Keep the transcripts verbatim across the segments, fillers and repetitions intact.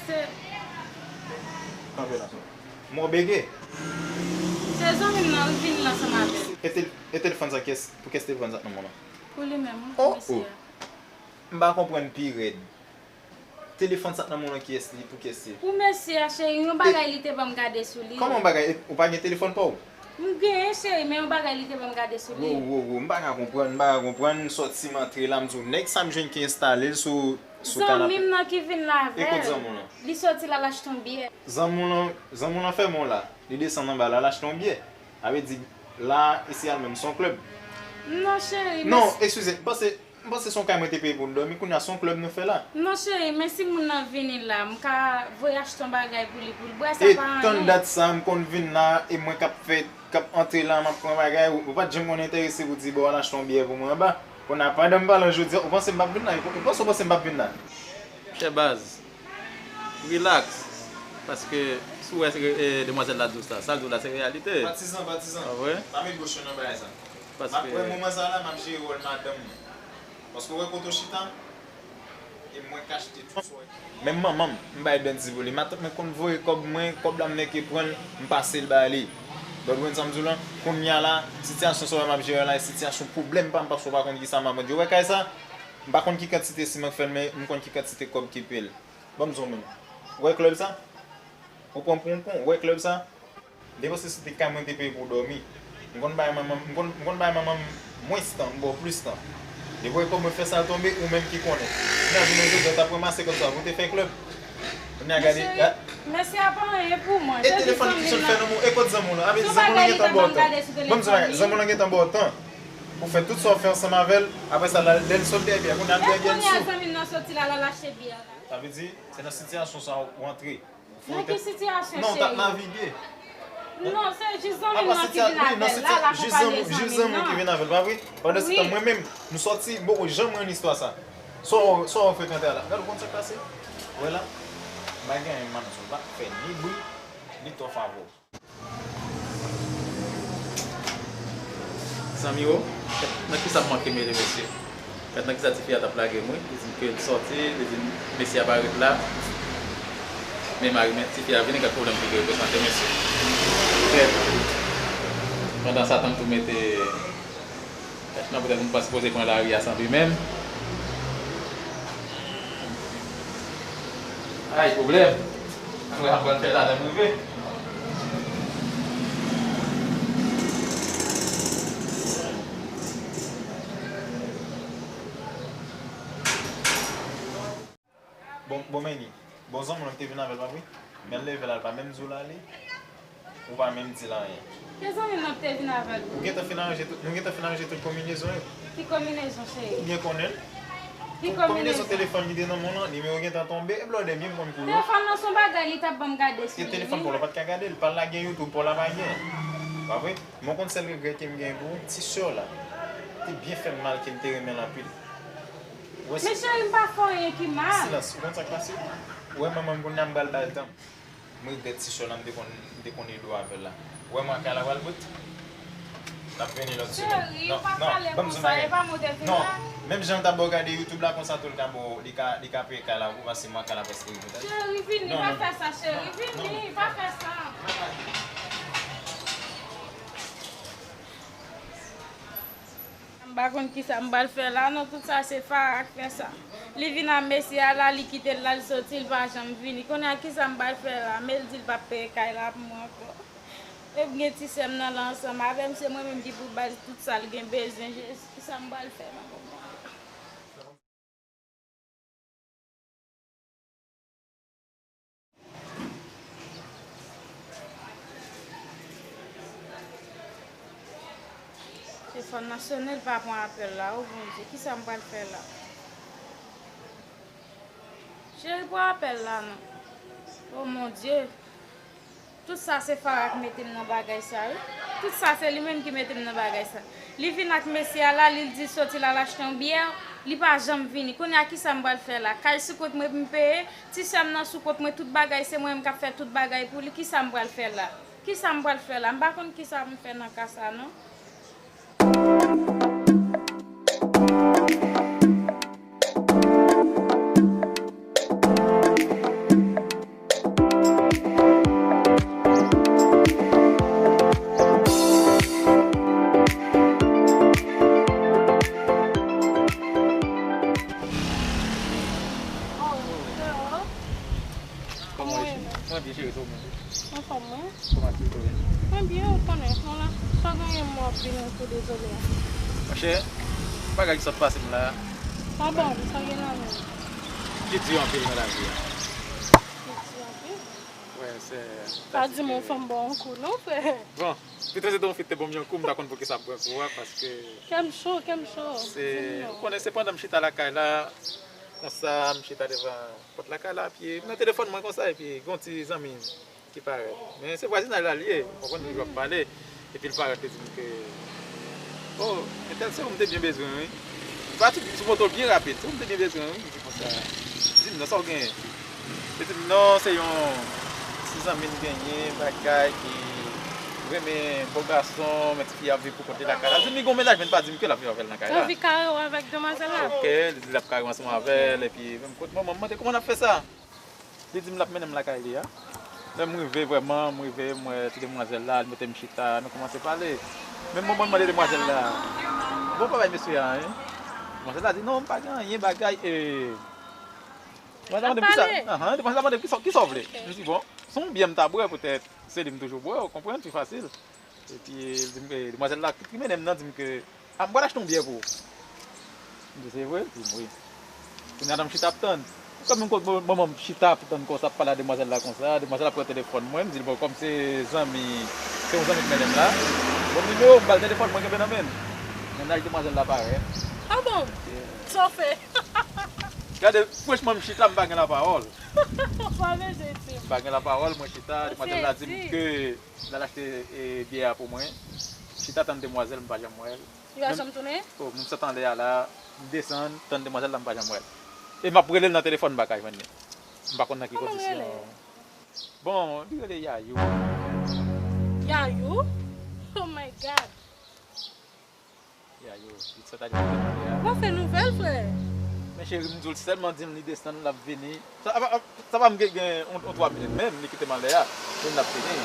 Se Kanpe la. Mwen bege. Se zanmi m nan, li vin la ansanm avè l. E tel-, e telefòn sa, kiyès, pou kiyès telefòn sa k nan men w lan? Pou li menm, wi, oh, mesye a. M pa konprann pi rèd. Telefòn sa k nan men w lan, kiyès li, pou kiyès se? Pou mesye a, cheri, yon bagay li te ban m gade sou li. Kòman yon bagay? E, ou pa gen telefòn pa w? M genyen, cheri, men yon bagay li te ban m gade sou li. Wo, wo, wo, m pa ka konprann, m pa ka konprann. M sòti, m antre la, m di w, nèg sa m jwenn ki enstale l sou, sou kanapè. Zanmi m nan ki vin la avè l. E kot zanmi w lan? Li sòti la, l achte yon byè. Zanmi w lan, zanmi w lan fèmen w la. Li desann anba la, l achte yon byè. Sa vle di, la, isi a menm, se yon klèb. Non, cheri, non, eskize, m panse M panse se yon kay mwen te peye pou n dòmi, kounye a se yon klèb nou fè la. Non, cheri, men si moun nan vini la, m ka voye achte yon bagay pou li, pou l bwè, sa pa anyen. E tann dat sa, m konn vin la, e mwen k ap fè, k ap antre la, m ap pran bagay, ou, ou pa t janm konn enterese pou di, bon, al achte yon byè pou mwen anba. Kounye a, pandan m pale jodi a, ou panse m p ap vin la? Ou panse, ou panse m p ap vin la? Chè baz, relax, paske si w wè, e, demwazèl la di w sa, sa l di w la, se reyalite. Patizan, patizan. Ah, vre? Pa met bouch ou nan bagay sa. Paske m ap wè moman sa la, m ap jere wòl madanm mwen. Paske w wè kote w chita, e mwen k achte tout sa w wè. Menm manman m, m bay dandi pou li. Matant mwen konn voye kòb mwen, kòb la m nèke pran l, m pase l ba li. But ou konprann sa m di w lan? Kounye a la, sitiyasyon sa w wè m ap jere la, e sitiyasyon pwoblèm pa m, paske w pa konn kisa m ap vande. Ou wè kay sa? M pa konn ki kantite siman k fè l, men m konn ki kantite kòb ki peye l. Ban m di w menm. Ou wè klèb sa? Ou pran pou yon kon, ou wè klèb sa? Depi se te kay mwen te peye pou w dòmi. M konn bay manman, m konn, m konn bay manman m mwens tan, m ba w plis tan. Depi w wè kòb mwen fè sa l tonbe, ou menm ki konnen. Kounye a jounen jodi a, w t ap ranmase kòb sa pou w te fè klèb. Kounye a gade, mesye, mesye a pa anyen pou mwen. E telefòn ki sot fè nan men w, e kot zanmi w lan? Avè di zanmi w lan gentan ba w tan. Ban m di w bagay, zanmi w lan gentan ba w tan pou fè tout sa w fè ansanm avè l. Apre sa, lè l sot dèyè byè, kounye a l dèyè byè l sou. Kounye a zanmi m nan soti la, l al achte byè la. Sa vle di, se nan sitiyasyon sa w antre. Nan ki sitiyasyon, cheri? Non, w t ap navige. Non, se jis zanmi m nan ki vin avè l la, l akonpanye zanmi m nan. Jis zanmi w ki vin avè l, pa vre? Pandansetan, mwen menm, m sòti, m poko janm rann istwa sa. Sa w, sa w frekante a la? Gade, ou konn sa k pase? Ou wè la? M pa gen anyen m ap di w, m p ap fè ni bri, ni tò favè w. Zanmi yo, nan kisa m manke mele mesye? Gad nan kisa tifi a t ap lage m wi. Li di m ke l sòti, li di m mesye a parèt la. Men mari men tifi a vini, gad pwoblèm pou li reprezante mesye. Trèt. Pandan sa tan m tou mete tèt nan, poutèt m pa sipoze pran lari a san li menm. Ay, pwoblèm. Mwen ap pral fè ladan m rive. Bon, bon, men ni. Bon, zanmi w lan ki te vin avè l, pa vre? Men l leve la, l pa menm di w l ale. Ou pa menm di l anyen. Ke zanmi m nan ki te vin avè l? Ou gentan fin aranje tout, nou gentan fin aranje tout konbinezon yo. Ki konbinezon, cheri? Ou byen konnen l. Ki konbinezon? Konbinezon telefòn ki te nan men w lan, nimewo gentan tonbe, e blòdè byen konn kou yo. Telefòn nan se yon bagay li t ap ban m gade sou li, wi. E telefòn pa w la w pa t ka gade l, pa l la gen YouTube, pa w la pa gen. Pa vre? Mwen konn sèl regrè ke m gen pou ti sè w la. Te byen fè m mal ke m te renmen l anpil. Men cheri, m pa fè w anyen ki mal. Silans, ou konn sa k pase? Ou wè manman m kounye a m pral ba l tan. M regrèt ti sè w la m te konn, m te konn ede w avè l la. Ou wè mwen ak kay la pral bout? L ap vini lòt semèn. Cheri, ou pa pale konsa, e pa mwen te vin la. Non, menm jan l t ap ba w gade YouTube la konsa tou l ka ba w, li ka, li ka peye kay la pou pase mwen ak kay la prèske rive. Cheri, vini, pa fè sa, cheri, vini, pa fè sa. M pa konn kisa m pral fè la non, tout sa se Farah k fè sa. Li vin ak mesye a la, li kite l la, l soti, l pa janm vini. Kounye a kisa m pral fè la? Men l di l p ap peye kay la pou mwen ankò. Epi gen ti sè m nan la ansanm avè m, se mwen menm ki pou ba l tout sa l gen bezwen. Jezi, kisa m pral fè nan moman an? Telefòn nan sonnen, l pa pran apèl la. O Bondye, kisa m pral fè la? Cheri, pran apèl la non. O Bondye. Tout sa se Farah k mete m nan bagay sa wi. Tout sa se li menm ki mete m nan bagay sa. Li vin ak mesye a la, li di l soti l al achte yon byè, li pa janm vini. Kounye a kisa m pral fè la? Kay sou kont mwen pou m peye, ti sè m nan sou kont mwen, tout bagay se mwen menm k ap fè tout bagay pou li. Kisa m pral fè la? Kisa m pral fè la? M pa konn kisa pou m fè nan ka sa non. Kòman ki w ye? Mwen byen, ou konnen. Mwen la, sa genyen m w ap vin tou, dezole. Monchè, bagay ki sot pase m la. Pa bon, sa gen nan men. Li di anpil nan lavi a. Li di anpil? Wè, se. Pa di m yon fanm ba w yon kou non, frè. Bon, pito se te yon fi te ban m yon kou, m ta konn poukisa ap pran kou a, paske. Kè m cho, kè m cho. Se, ou konnen, se pandan m chita lakay la, konsa, m chita devan pòt lakay la, epi nan telefòn mwen konsa, epi gon ti zanmi ki parèt. Men se vwazinaj la l ye, ou konprann, nou ap pale. Epi l parèt, li di m ke, "O, entèl, se ou m te byen bezwen, wi." Li pati sou moto l byen rapid, "Se ou m te byen bezwen, wi," li di konsa. Li di m, "Non, sa w genyen?" Li di m, "Non, se yon ti zanmi m genyen, bagay ki renmen bon gason, men tifi a ap viv pou kont li lakay la." Li di m li gon mennaj, men li pa di m ke l ap viv avè l nan kay la. Anvi kare w avèk demwazèl la? Ok, li di l ap kare w ansanm avè l, epi menm kote, mwen, mwen mande kòman n ap fè sa? Li di m l ap mennen m lakay li a. Lè m rive, vrèman, m rive, m wè ti demwazèl la, li mete m chita, nou kòmanse pale. Menm moman m mande demwazèl la, "Bon, pa bay mesye a anyen?" Demwazèl la di, "Non, m pa gen anyen, bagay, e." Demwazèl la mande m, "Kisa?" Ahan, demwazèl la mande m, "Kisa, kisa w vle?" M di, "Bon, se yon byè m ta bwè, poutèt se li m toujou bwè, ou konprann, pi fasil." Epi, li di m, e, demwazèl la ki mennen m nan di m ke, "A, m pral achte yon byè pou ou." M di, "Se vre?" Li di m, "Wi." Kounye a, m chita ap tann. Kòm yon kote, manman m chita ap tann konsa, ap pale a demwazèl la konsa, demwazèl la pran telefòn mwen, m di l, "Bon, kòm se zanmi, se yon zanmi k mennen m la, bon, nimewo m, ba l telefòn mwen, kenbe nan men l." Mennaj demwazèl la parèt. A bon? Sa w fè? Gade, franchman, m chita, m pa gen lapawòl. Sa vle di. M pa gen lapawòl, mwen chita, demwazèl la di m ke l al achte, e, byè a pou mwen. Chita tann demwazèl, m pa janm wè l. Li pa janm tounen? O, m sot anlè a la, m desann, tann demwazèl la, m pa janm wè l. E m ap rele l nan telefòn, m pa ka jwenn li. M pa konn nan ki kondisyon. Kòman l rele? Bon, li rele Yayou. Yayou? Oh my God! Yayou, li sot ale nan telefòn li a. Bon, fè nouvèl, frè. Men cheri, m di w, sèlman di m li desann, l ap vini. Sa, sa, sa pa m gen, gen yon, yon twa minit menm, li kite m anlè a. Vin l ap vini.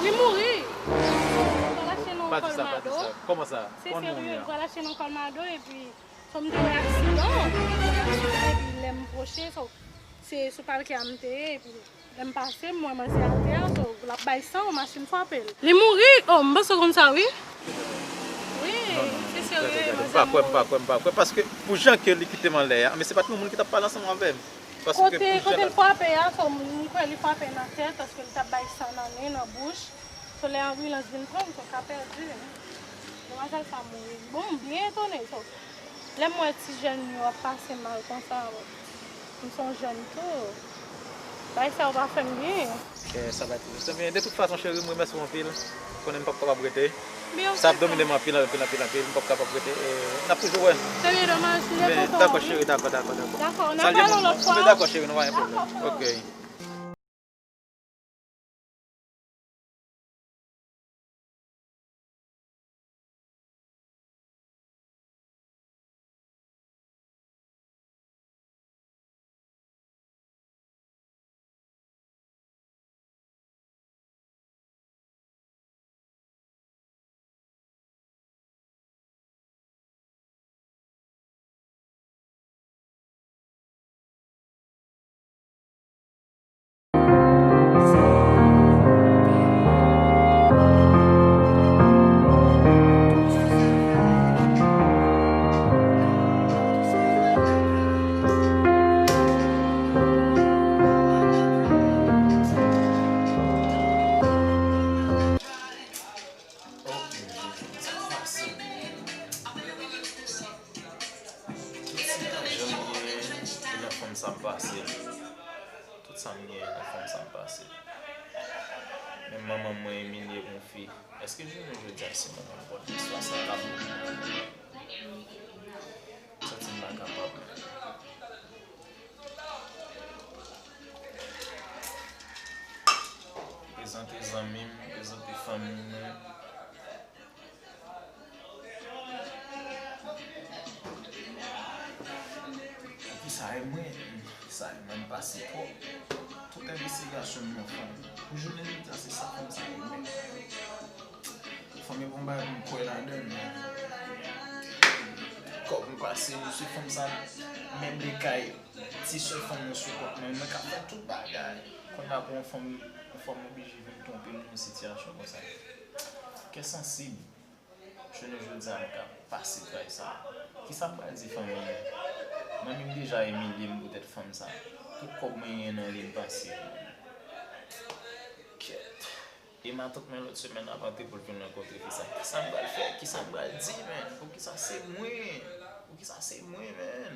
Li mouri. Li pral achte nan yon kòlmado. Pa di sa, pa di sa. Kòman sa? Se serye, li pral achte nan yon kòlmado, epi, so, m te wè aksidan. Aksidan, epi lè m pwoche, so, se sou palke a m te ye, epi lè m pase, m wè manzè atè a, so, l ap bay san, yon machin frape l. Li mouri? O, m panse w konn sa, wi. Wi, se serye, manzè mouri. Non, non, non, m pa kwè, m pa kwè, m pa kwè, paske pou jan ke li kite m anlè a, men se pa t yon moun ki t ap pale ansanm avè m. Paske kote, pou jan kote l frape a, so, m kwè li frape nan tèt, paske li t ap bay san nan nen, nan bouch. So, lè anbilans vin pran m, so, ka pèdi. Demwazèl sa mouri. Bon, m byen etone, so, lè m wè ti jèn yo ap pase mal konsa, m se yon jèn tou. Bagay sa yo pa fè m byen. Kè sa pa triste. Men, de tout fason, cheri, m remèsye w anpil. Konnen m p ap kapab rete. Sa ap domine m anpil, anpil, anpil, anpil. M p ap kapab rete. E, n ap toujou wè. Se byen domaj, m byen kontan. Dakò, cheri, dakò, dakò, dakò. Dakò, n ap pale yon lòt fwa. Dakò, cheri, nou pa gen pwoblèm. Ok. Tout sa m genyen, e nan fanm sa m pase l. Tout sa m genyen, e nan fanm sa m pase l. Menm manman mwen imilye pou yon fi. Èske jounen jodi a, si manman m konn istwa sa, l ap santi m pa kapab? Prezante zanmi m, prezante fanmi mwen. Poukisa e mwen? Sa e mwen, m pase twòp. Tout envestigasyon m nan fanmi. Pou jounen jodi a, se sa fanm sa e mwen. Fanmi bon bagay pou m kwè ladan l. Kòb m pase, se fanm sa, meble kay, ti sè fanm nan sou kont mwen, mwen ka fè tout bagay. Kounye a pou yon fanm, yon Fò m oblije vin twonpe m nan yon sitiyasyon konsa. Kè sansib. Jounen jodi a, m ka pase tray sa. Kisa m pral di fanmi m? Manmi m deja imilye m poutèt fanm sa. Tout kòb mwen genyen nan li, m pase. Kèt. E matant mwen lòt semèn ap antre pou l vin rankontre fi sa. Kisa m pral fè? Kisa m pral di, menn? Poukisa se mwen? Poukisa se mwen, menn?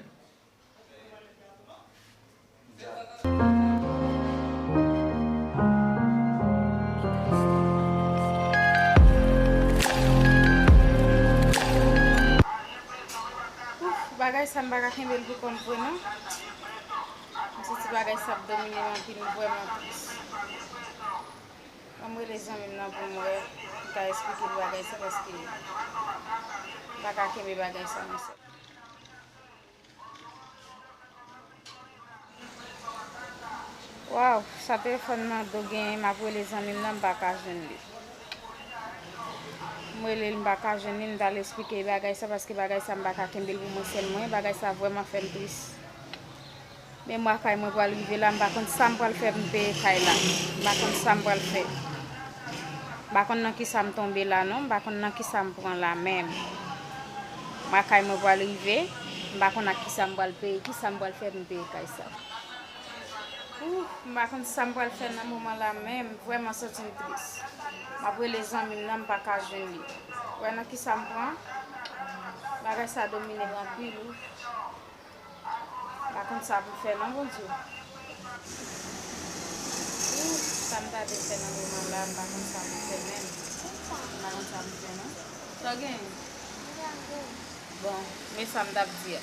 Ouf, bagay sa m pa ka kenbe l pou kò m vre non. M santi bagay sa ap domine m anpil, m vrèman tris. Ban m rele zanmi m nan pou m wè, m ka esplike l bagay sa paske m pa ka kenbe bagay sa non sè. Waw, sa telefòn nan do genyen, m ap rele zanmi m nan, m pa ka jwenn li. M rele l, m pa ka jwenn li, m t al esplike l bagay sa, paske bagay sa m pa ka kenbe l pou mwen sèl mwen, bagay sa vrèman fè m tris. Men mwa kay mwen pral rive la, m pa konn sa m pral fè pou m peye kay la. M pa konn sa m pral fè. M pa konn nan kisa m tonbe la non, m pa konn nan kisa m pran la menm. Mwa kay mwen pral rive, m pa konn ak kisa m pral peye, kisa m pral fè pou m peye kay sa. Ooh, m pa konn sa m pral fè nan moman la menm, m vrèman santi m tris. M ap rele zanmi m nan, m pa ka jwenn li. Wè nan kisa m pran, bagay sa domine m anpil wi. M pa konn sa pou m fè non Bondye. Ooh, sa m ta dwe fè nan moman la, m pa konn sa pou m fè menm. M pa konn sa pou m fè non. Sa w gen? Bon, men sa m t ap di a.